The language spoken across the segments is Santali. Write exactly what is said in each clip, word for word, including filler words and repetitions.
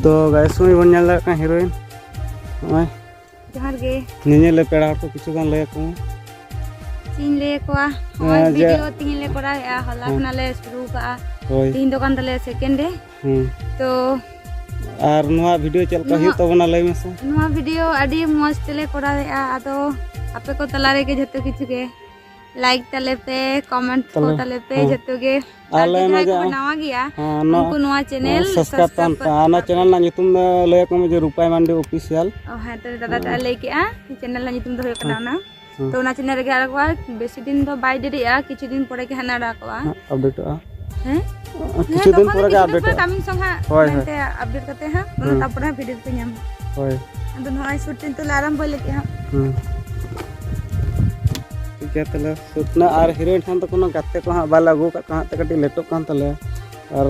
ᱛᱚ ᱜᱟᱭᱥ, ᱱᱚᱜᱼᱚᱭ ᱵᱚᱱ ᱧᱮᱞ ᱫᱟᱲᱮᱭᱟᱜ ᱠᱟᱱᱟ ᱦᱤᱨᱳᱭᱤᱱ᱾ ᱱᱚᱜᱼᱚᱭ ᱡᱚᱦᱟᱨ ᱜᱮ᱾ ᱧᱮᱧᱮᱞ ᱞᱮ ᱯᱮᱲᱟ ᱦᱚᱲ ᱠᱚ ᱠᱤᱪᱷᱩ ᱜᱟᱱ ᱞᱟᱹᱭ ᱟᱠᱚ ᱢᱮ᱾ ᱪᱮᱫ ᱤᱧ ᱞᱟᱹᱭ ᱟᱠᱚᱣᱟ? ᱱᱚᱜᱼᱚᱭ ᱦᱮᱸ, ᱡᱮ ᱵᱷᱤᱰᱤᱭᱳ ᱛᱮᱦᱮᱧ ᱞᱮ ᱠᱚᱨᱟᱣᱮᱫᱼᱟ, ᱦᱚᱞᱟ ᱦᱮᱸ᱾ ᱠᱷᱚᱱᱟᱜ ᱞᱮ ᱥᱩᱨᱩ ᱠᱟᱜᱼᱟ᱾ ᱦᱳᱭ᱾ ᱛᱮᱦᱮᱧ ᱫᱚ ᱠᱟᱱ ᱛᱟᱞᱮᱭᱟ ᱥᱮᱠᱮᱱᱰ ᱰᱮ᱾ ᱦᱮᱸ᱾ ᱛᱚ ᱟᱨ ᱱᱚᱣᱟ ᱵᱷᱤᱰᱤᱭᱳ ᱪᱮᱫ ᱞᱮᱠᱟ ᱱᱚᱣᱟ ᱦᱩᱭᱩᱜ ᱛᱟᱵᱚᱱᱟ ᱞᱟᱹᱭ ᱢᱮᱥᱮ? ᱱᱚᱣᱟ ᱵᱷᱤᱰᱤᱭᱳ ᱟᱹᱰᱤ ᱢᱚᱡᱽ ᱛᱮᱞᱮ ᱠᱚᱨᱟᱣᱮᱫᱼᱟ, ᱟᱫᱚ ᱟᱯᱮ ᱠᱚ ᱛᱟᱞᱟ ᱨᱮᱜᱮ ᱡᱷᱚᱛᱚ ᱠᱤᱪᱷᱩ ᱜᱮ᱾ ᱞᱟᱭᱤᱠ ᱛᱟᱞᱮ ᱯᱮ, ᱠᱚᱢᱮᱱᱴ ᱠᱚ ᱛᱟᱦᱞᱮ, ᱛᱟᱞᱮ ᱯᱮ, ᱦᱮᱸ᱾ ᱡᱷᱚᱛᱚ ᱜᱮ᱾ ᱟᱨ ᱟᱞᱮ ᱡᱟᱦᱟᱸᱭ ᱱᱚᱣᱟ ᱠᱚᱯᱮ ᱡᱟ-, ᱱᱟᱣᱟ ᱜᱮᱭᱟ, ᱦᱮᱸ, ᱱᱚᱣᱟ, ᱩᱱᱠᱩ ᱱᱚᱣᱟ ᱪᱮᱱᱮᱞ ᱥᱟᱵᱥᱠᱨᱟᱭᱤᱵ ᱥᱟᱵᱥᱠᱨᱟᱭᱤᱵ ᱛᱟᱢ ᱯᱮ᱾ ᱯᱮ᱾ ᱟᱨ ᱱᱚᱣᱟ ᱪᱮᱱᱮᱞ ᱨᱮᱱᱟᱜ ᱧᱩᱛᱩᱢ ᱫᱚ ᱞᱟᱹᱭ ᱟᱠᱚ ᱢᱮ ᱡᱮ ᱨᱩᱯᱟᱭ ᱢᱟᱱᱰᱤ ᱚᱯᱷᱤᱥᱤᱭᱟᱞ᱾ ᱚ, ᱦᱮᱸ, ᱛᱚ ᱫᱟᱫᱟ ᱦᱮᱸ᱾ ᱴᱟᱜ ᱮ ᱞᱟᱹᱭ ᱠᱮᱜᱼᱟ, ᱪᱮᱱᱮᱞ ᱨᱮᱱᱟᱜ ᱧᱩᱛᱩᱢ ᱫᱚ ᱦᱩᱭᱩᱜ ᱠᱟᱱᱟ ᱦᱮᱸ᱾ ᱚᱱᱟ᱾ ᱦᱮᱸ᱾ ᱛᱚ ᱚᱱᱟ ᱪᱮᱱᱮᱞ ᱨᱮᱜᱮ ᱟᱲᱟᱜᱚᱜᱼᱟ, ᱵᱮᱥᱤ ᱫᱤᱱ ᱫᱚ ᱵᱟᱭ ᱰᱮᱨᱤᱜᱼᱟ, ᱠᱤᱪᱷᱩ ᱫᱤᱱ ᱯᱚᱨᱮ ᱜᱮ ᱦᱟᱸᱜ ᱟᱲᱟᱜᱚᱜᱼᱟ᱾ ᱦᱮᱸ, ᱟᱯᱰᱮᱴᱚᱜᱼᱟ᱾ ᱦᱮᱸ? ᱠᱤᱪᱷᱩ ᱦᱮᱸ, ᱫᱤᱱ ᱛᱚᱠᱷᱚᱱ ᱯᱚᱨᱮ ᱜᱮ ᱠᱤᱪᱷᱩ ᱫᱤᱱ ᱯᱚᱨᱮ ᱟᱯᱰᱮᱴᱚᱜᱼᱟ᱾ ᱠᱟᱹᱢᱤ ᱥᱚᱸᱜᱮ ᱦᱳᱭ, ᱦᱳᱭ᱾ ᱢᱮᱱᱛᱮ ᱟᱯᱰᱮᱴ ᱠᱟᱛᱮ ᱦᱟᱸᱜ, ᱢᱟᱱᱮ ᱦᱩᱸ᱾ ᱛᱟᱨᱯᱚᱨᱮ ᱦᱟᱸᱜ ᱵᱷᱤᱰᱤᱭᱳ ᱯᱮ ᱧᱟᱢᱟ᱾ ᱦᱳᱭ᱾ ᱟᱫᱚ ᱱᱚᱜᱼᱚᱭ ᱥᱩᱴ ᱴᱤᱱ ᱛᱩᱞᱟᱹ ᱟᱨᱟᱢᱵᱚᱭ ᱞᱟᱹᱜᱤᱫ ᱦᱟᱸᱜ᱾ ᱦᱩᱸ᱾ ᱴᱷᱤᱠ ᱜᱮᱭᱟ, ᱛᱟᱦᱞᱮ ᱥᱩᱴ ᱱᱟ᱾ ᱟᱨ ᱦᱤᱨᱳᱭᱤᱱ ᱴᱷᱮᱱ ᱫᱚ ᱠᱳᱱᱳ ᱜᱟᱛᱮ ᱠᱚ ᱦᱟᱸᱜ ᱵᱟᱞᱮ ᱟᱹᱜᱩ ᱟᱠᱟᱫ ᱠᱚᱣᱟ ᱦᱟᱸᱜ, ᱛᱮ ᱠᱟᱹᱴᱤᱡ ᱞᱮᱴᱚᱜ ᱠᱟᱱ ᱛᱟᱞᱮᱭᱟ᱾ ᱟᱨ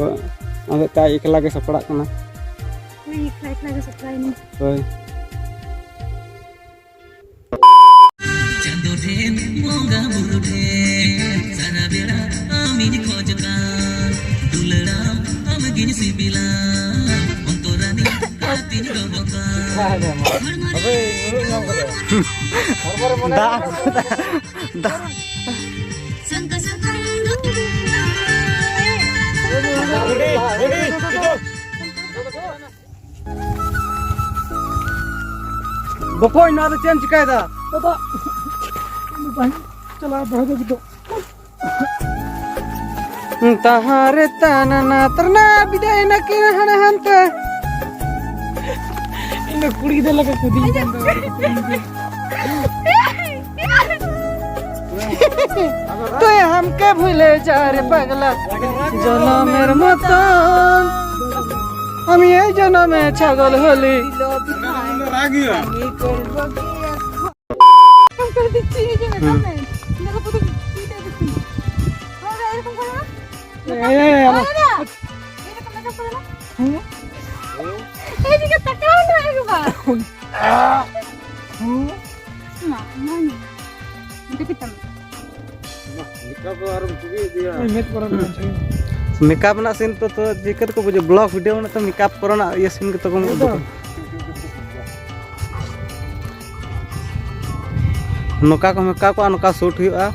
ᱚᱸᱰᱮ ᱛᱟᱭ ᱮᱠᱞᱟ ᱜᱮ ᱥᱟᱯᱲᱟᱜ ᱠᱟᱱᱟ᱾ ᱦᱳᱭ, ᱮᱠᱞᱟ ᱮᱠᱞᱟ ᱜᱮ ᱥᱟᱯᱲᱟᱭ ᱢᱮ᱾ ᱦᱳᱭ᱾ ᱪᱟᱸᱫᱚ ᱴᱷᱮᱱ, ᱵᱚᱸᱜᱟ ᱵᱩᱨᱩ ᱴᱷᱮᱱ, ᱥᱟᱨᱟ ᱵᱮᱲᱟ ᱟᱢᱤᱧ ᱠᱷᱚᱡ ᱠᱟᱱ᱾ ᱫᱩᱞᱟᱹᱲᱟᱢ, ᱟᱢᱜᱤᱧ ᱥᱤᱵᱤᱞᱟ, ᱚᱱᱛᱚᱨᱟᱱᱤ ᱟᱹᱛᱤᱧ ᱜᱚᱜᱚ ᱠᱟᱱ᱾ ᱦᱚᱲᱢᱚ ᱨᱮ ᱫᱟᱜ, ᱫᱟᱜ᱾ ᱥᱟᱝᱠᱟ ᱥᱟᱝᱠᱟ ᱵᱚᱠᱚᱧ, ᱱᱚᱣᱟ ᱫᱚ ᱪᱮᱫ ᱮᱢ ᱪᱤᱠᱟᱹᱭᱮᱫᱟ? ᱫᱟᱫᱟ, ᱵᱟᱹᱧ ᱪᱟᱞᱟᱣ ᱫᱚᱦᱚ ᱞᱟᱹᱜᱤᱫ ᱫᱚ᱾ ᱛᱟᱦᱟᱨᱮ ᱛᱟᱱᱟᱱᱟ ᱛᱟᱨᱱᱟ ᱵᱤᱫᱟᱭ ᱱᱟᱠᱤᱱ ᱦᱟᱱᱮ ᱦᱟᱱᱛᱮ᱾ ᱤᱧ ᱫᱚ ᱠᱩᱲᱤ ᱜᱤᱫᱽᱨᱟᱹ ᱞᱮᱠᱟ ᱠᱩᱫᱤᱧ ᱠᱟᱱ ᱫᱚ᱾ তুই হামকে ভুলে যা রে পাগলা, জনমের মতন আমি এই জনমে ছাগল হলি। রাগিয়া। হুম। এই, এই, এই, আমার এইদিকে তাকাও না একবার। না, না, না। দেখি তো। ᱱᱤᱛᱚᱜ ᱫᱚ ᱟᱨᱚᱢ ᱪᱤᱠᱟᱹᱭᱮᱫ ᱜᱮᱭᱟ? ᱢᱮᱫ ᱠᱚᱨᱮ ᱫᱚ ᱵᱟᱝ ᱪᱤᱠᱟᱹᱭᱟ᱾ ᱢᱮᱠᱟᱯ ᱨᱮᱱᱟᱜ ᱥᱤᱱ ᱛᱚ, ᱛᱚ ᱪᱤᱠᱟᱹ ᱛᱮᱠᱚ ᱵᱩᱡᱷᱟᱹᱣᱟ? ᱵᱞᱚᱜ ᱵᱷᱤᱰᱤᱭᱳ ᱢᱟᱱᱮ ᱛᱚ ᱢᱮᱠᱟᱯ ᱠᱚᱨᱮᱱᱟᱜ ᱤᱭᱟᱹ ᱥᱤᱱ ᱜᱮᱛᱚ ᱠᱚ ᱩᱫᱩᱜᱟ᱾ ᱱᱚᱝᱠᱟ ᱠᱚ ᱢᱮᱠᱟᱯᱚᱜᱼᱟ, ᱱᱚᱝᱠᱟ ᱥᱩᱴ ᱦᱩᱭᱩᱜᱼᱟ᱾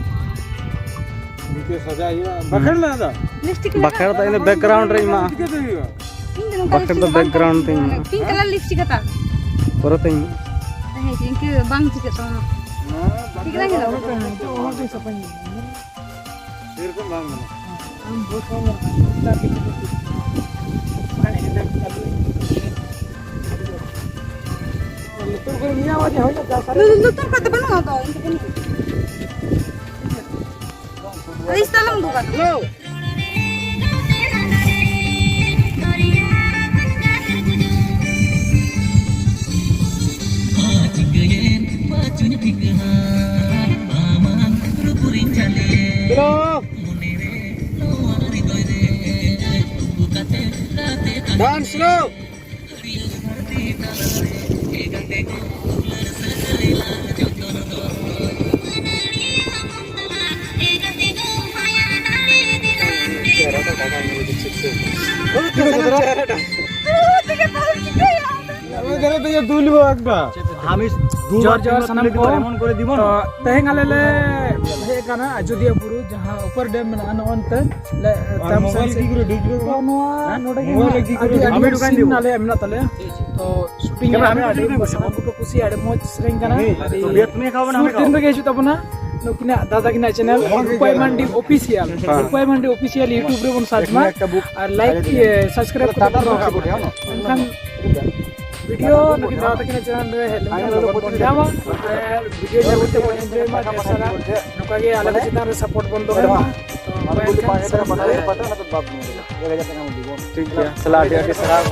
ᱱᱤᱝᱠᱟᱹ ᱥᱟᱡᱟ ᱦᱩᱭᱩᱜᱼᱟ᱾ ᱵᱟᱠᱷᱮᱲ ᱢᱮ ᱟᱫᱚ᱾ ᱞᱤᱯᱥᱴᱤᱠ ᱵᱟᱠᱷᱮᱲ ᱫᱚ ᱤᱧ ᱫᱚ ᱵᱮᱠᱜᱨᱟᱣᱩᱱᱰ ᱨᱮᱧ ᱮᱢᱟᱜᱼᱟ᱾ ᱪᱤᱠᱟᱹ ᱛᱮ ᱦᱩᱭᱩᱜᱼᱟ? ᱤᱧ ᱫᱚ ᱱᱚᱝᱠᱟ ᱵᱟᱠᱷᱮᱲ ᱫᱚ ᱞᱤᱯᱥᱴᱤᱠ ᱵᱟᱝ ᱵᱮᱠᱜᱨᱟᱣᱩᱱᱰ ᱛᱤᱧ ᱮᱢᱟᱜᱼᱟ᱾ ᱯᱤᱝᱠ ᱠᱟᱞᱟᱨ ᱞᱤᱯᱥᱴᱤᱠ ᱦᱟᱛᱟᱣ᱾ ᱯᱚᱨᱮᱛᱮᱧ ᱮᱢᱟᱜᱼᱟ᱾ ᱦᱮᱸ, ᱤᱱᱠᱟᱹ ᱵᱟᱝ ᱪᱤᱠᱟᱹᱜ ᱛᱟᱢᱟ᱾ ᱱᱚᱣᱟ ᱴᱷᱤᱠ ᱜᱮ ᱧᱮᱞᱚᱜᱼᱟ᱾ ᱥᱮᱨᱚᱠᱚᱢ ᱵᱟᱝ ᱜᱟᱱᱚᱜᱼᱟ᱾ ᱞᱩᱛᱩᱨ ᱠᱚᱨᱮ ᱱᱤᱭᱟᱹ ᱟᱣᱟᱡᱽ ᱦᱩᱭ ᱱᱟ, ᱡᱟ ᱥᱟᱨᱮ ᱞᱩ-, ᱞᱩᱛᱩᱨ ᱠᱚᱨᱮ ᱫᱚ ᱵᱟᱹᱱᱩᱜᱼᱟ ᱛᱚ, ᱤᱧ ᱫᱚ ᱵᱟᱹᱱᱩᱜᱼᱟ᱾ ᱟᱹᱲᱤᱥ ᱛᱟᱞᱚᱢ ᱫᱚ ᱠᱟᱱᱟ᱾ ᱦᱮᱞᱳ᱾ Dance row. ᱡᱚᱦᱟᱨ ᱡᱚᱦᱟᱨ ᱥᱟᱱᱟᱢ ᱠᱚ᱾ ᱛᱚ, ᱛᱮᱦᱮᱧ ᱟᱞᱮ ᱞᱮ ᱦᱮᱡ ᱟᱠᱟᱱᱟ ᱟᱡᱚᱫᱤᱭᱟᱹ ᱵᱩᱨᱩ, ᱡᱟᱦᱟᱸ ᱩᱯᱚᱨ ᱰᱮᱢ ᱢᱮᱱᱟᱜᱼᱟ, ᱱᱚᱜᱼᱚ ᱱᱚᱛᱮ ᱞᱮ, ᱟᱨ ᱛᱟᱭᱚᱢ ᱢᱳᱵᱟᱭᱤᱞ ᱥᱮᱱ ᱜᱤ ᱠᱚᱨᱮ ᱰᱤᱡᱤᱴᱟᱞ ᱛᱚ, ᱱᱚᱣᱟ ᱱᱚᱰᱮ ᱜᱮ ᱟᱹᱰᱤ, ᱟᱹᱰᱤ ᱢᱚᱡᱽ ᱥᱤᱱ ᱟᱞᱮᱭᱟᱜ ᱢᱮᱱᱟᱜ ᱛᱟᱞᱮᱭᱟ᱾ ᱛᱚ, ᱥᱩᱴᱤᱝ ᱟᱞᱮ ᱟᱹᱰᱤ ᱥᱟᱱᱟᱢ ᱠᱚᱠᱚ ᱠᱩᱥᱤᱭᱟᱜᱼᱟ, ᱟᱹᱰᱤ ᱢᱚᱡᱽ ᱥᱮᱨᱮᱧ ᱠᱟᱱᱟ᱾ ᱟᱹᱰᱤ ᱥᱩᱨ ᱫᱤᱱ ᱨᱮᱜᱮ ᱦᱤᱡᱩᱜ ᱛᱟᱵᱚᱱᱟ ᱱᱩᱠᱤᱱᱟᱜ ᱫᱟᱫᱟ ᱠᱤᱱᱟᱜ ᱪᱮᱱᱮᱞ ᱨᱩᱯᱟᱭ ᱢᱟᱱᱰᱤ ᱚᱯᱷᱤᱥᱤᱭᱟᱞ᱾ ᱦᱮᱸ᱾ ᱨᱩᱯᱟᱭ ᱢᱟᱱᱰᱤ ᱚᱯᱷᱤᱥᱤᱭᱟᱞ YouTube ᱨᱮᱵᱚᱱ ᱥᱟᱨᱪ ᱢᱟ᱾ ᱟᱨ ᱞᱟᱭᱤᱠ, ᱤᱭᱟᱹ, ᱥᱟᱵᱥᱠᱨᱟᱭᱤᱵ ᱠᱟᱛᱮ ᱵᱚᱱ ᱫᱚᱦᱚ ᱠᱟᱜ ᱢᱟ᱾ ᱮᱱᱠᱷᱟᱱ ᱵᱷᱤᱰᱤᱭᱳ ᱱᱩᱠᱤᱱ ᱫᱟᱫᱟ ᱛᱟᱹᱠᱤᱱᱟᱜ ᱪᱮᱱᱮᱞ ᱨᱮ ᱦᱮᱡ ᱞᱮᱱᱠᱷᱟᱱ ᱞᱚᱜᱚᱱ ᱵᱚᱱ ᱧᱟᱢᱟ᱾ ᱟᱨ ᱵᱷᱤᱰᱤᱭᱳ ᱧᱮᱞ ᱠᱟᱛᱮ ᱵᱚᱱ ᱮᱱᱡᱚᱭ ᱢᱟ᱾ ᱵᱮᱥ ᱫᱷᱟᱨᱟ ᱱᱚᱝᱠᱟ ᱜᱮ ᱟᱞᱮ ᱠᱚ ᱪᱮᱛᱟᱱ ᱨᱮ ᱥᱟᱯᱳᱨᱴ ᱵᱚᱱ ᱫᱚᱦᱚᱭ ᱢᱟ᱾ ᱛᱚ ᱢᱟ ᱮᱱᱠᱷᱟᱱ ᱴᱷᱤᱠ ᱜᱮᱭᱟ, ᱛᱟᱦᱞᱮ ᱟᱹᱰᱤ ᱟᱹᱰᱤ ᱥᱟᱨᱦᱟᱣ᱾